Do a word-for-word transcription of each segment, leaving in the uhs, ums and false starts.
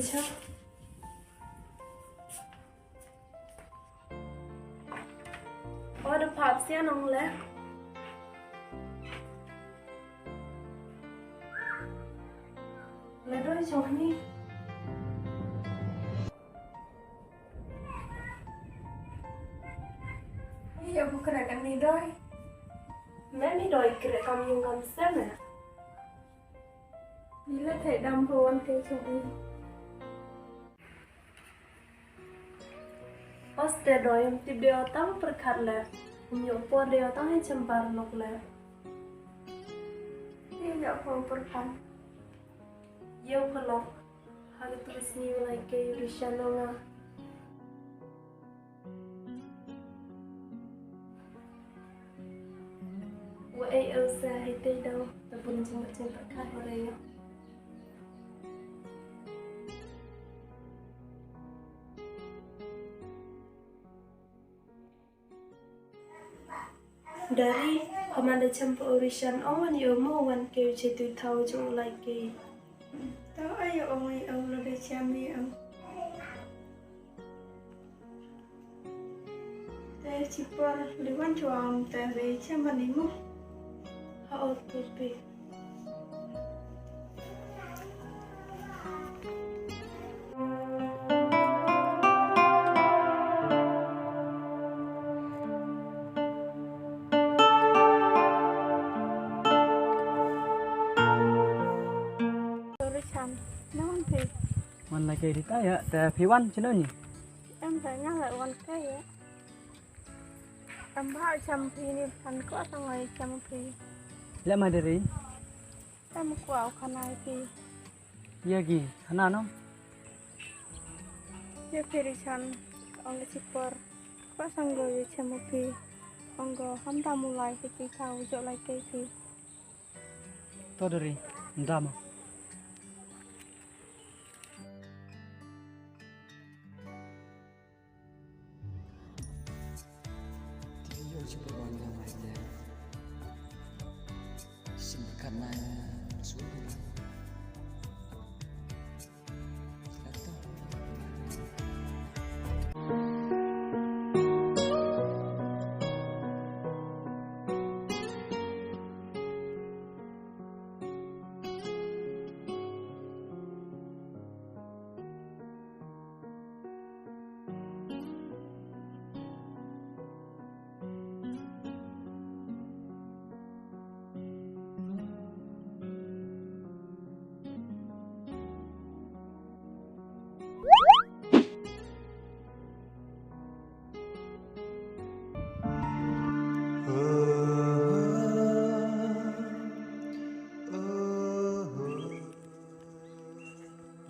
Cha. O da phap sia nong le. Le doi chong ni. Ni ya bu kra kan ni doi. Me ni doi kra kam yung kam sem eh. Ni le thai dam ko wan ke chong ni. Oste doi, em tip de o tang pyrkhat le. Em yoh por de o tang he chempar lok le. Ye yoh por pyrkhat. Yoh por lok. Ha ka tu sngi u lai ke u Rishan o nga. Wa ei o sa he te dau. Ta bun chempar chempar khat wa re yoh. Dari, pha man da chempar u Rishan, ong wan yoh mo wan ke u che tu thaw jong lai ke. To ayo ong i ong lo da cham i ong. Te chipor li wan chwa ong te re cham man i mo. Ha o tu pi. Sorry, Chan. Nong phi? Wan la ke di ta ya, te phi wan chino ni? Em sa nga la wan ka ya. Em ba cham phi ni pan ko sa ngai cham phi. Le ma deri. Em ko au khana phi. Ya gi, khana no? Ya phi Rishan, ong ka chipor. Ko sa ngai cham phi. Ong ko ham da mu lai phi ki kau jo lai ke phi. To deri, nda mo. Te yoh chi pa wan ya mai te. Sim ka na ya, su.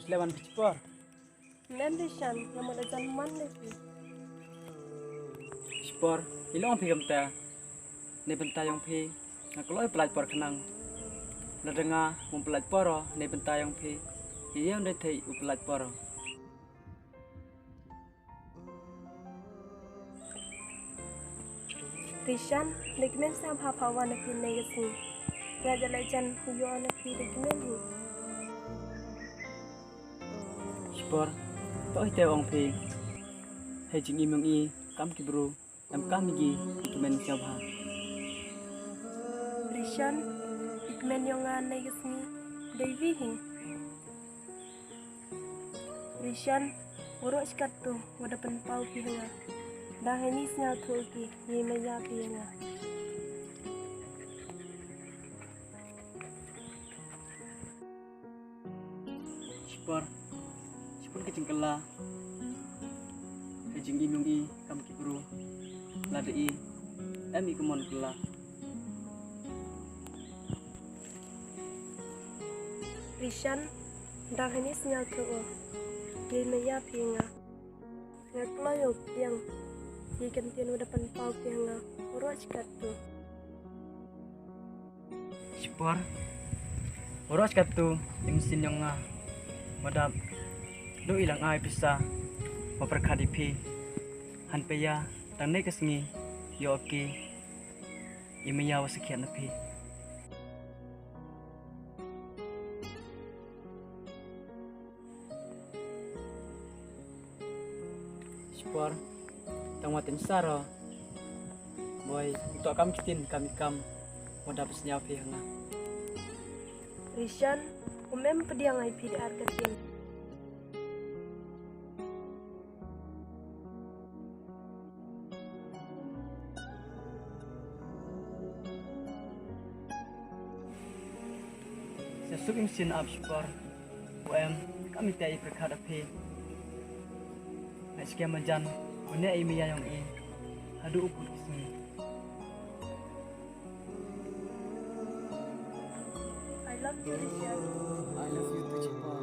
Sle wan phi chipor. Mem Rishan, nga mut da jan man le phi. Chipor, i long phi kamta. Nei bynta yong phi, nga kloi u pynlait por khnang. Lada nga wym pynlait por o, nei bynta yong phi. I yong dei thei u pynlait por o. Rishan, le kmen sa pha pha wan na phi nei ka sngi. Nga ja le jan hu yoh na phi le kmen hi. Chipor, to hi te ong phi. Hei jingim yong i, kam ki bru, em kam i ki, i kmen sa pha. Rishan, i kmen yong nga nei ka sngi, dei wi hi. Rishan, waroh chi kattu, wa da pynpaw phi ha nga. Da heini sñiawthooh ki, ye maya phi ha nga. Chipor, chipor ki jingkylla. Ka jingim yong i, kam ki bru. Lada i, em i ka mon kylla. Rishan, da heini sñiawthooh o. Ye maya phi nga. Nga kloi o biang. Ye kyntien wa da pynpaw phi ha nga. Waroh chi kattu. Chipor. Waroh chi kattu, i mynsiem yong nga. Wa da. Du i lang ai pisa. Wa pyrkhat i phi. Han paya, tang nei ka sngi. Yoh ki. I maya wa sakhiat na phi. Por, tang wa tensar o. Boi, to kam kitin, kam i kam. Wa da psniaw phi hanga. Rishan, um em pdiang ai phi de ar ka tin. Sa suk im sin ap spor. U em, kam i te i pyrkhat aphi. Nga skem majan, u ne i maya yong i. Hadu u kut ki sngi. I love you, Richard. I love you too, Chipor.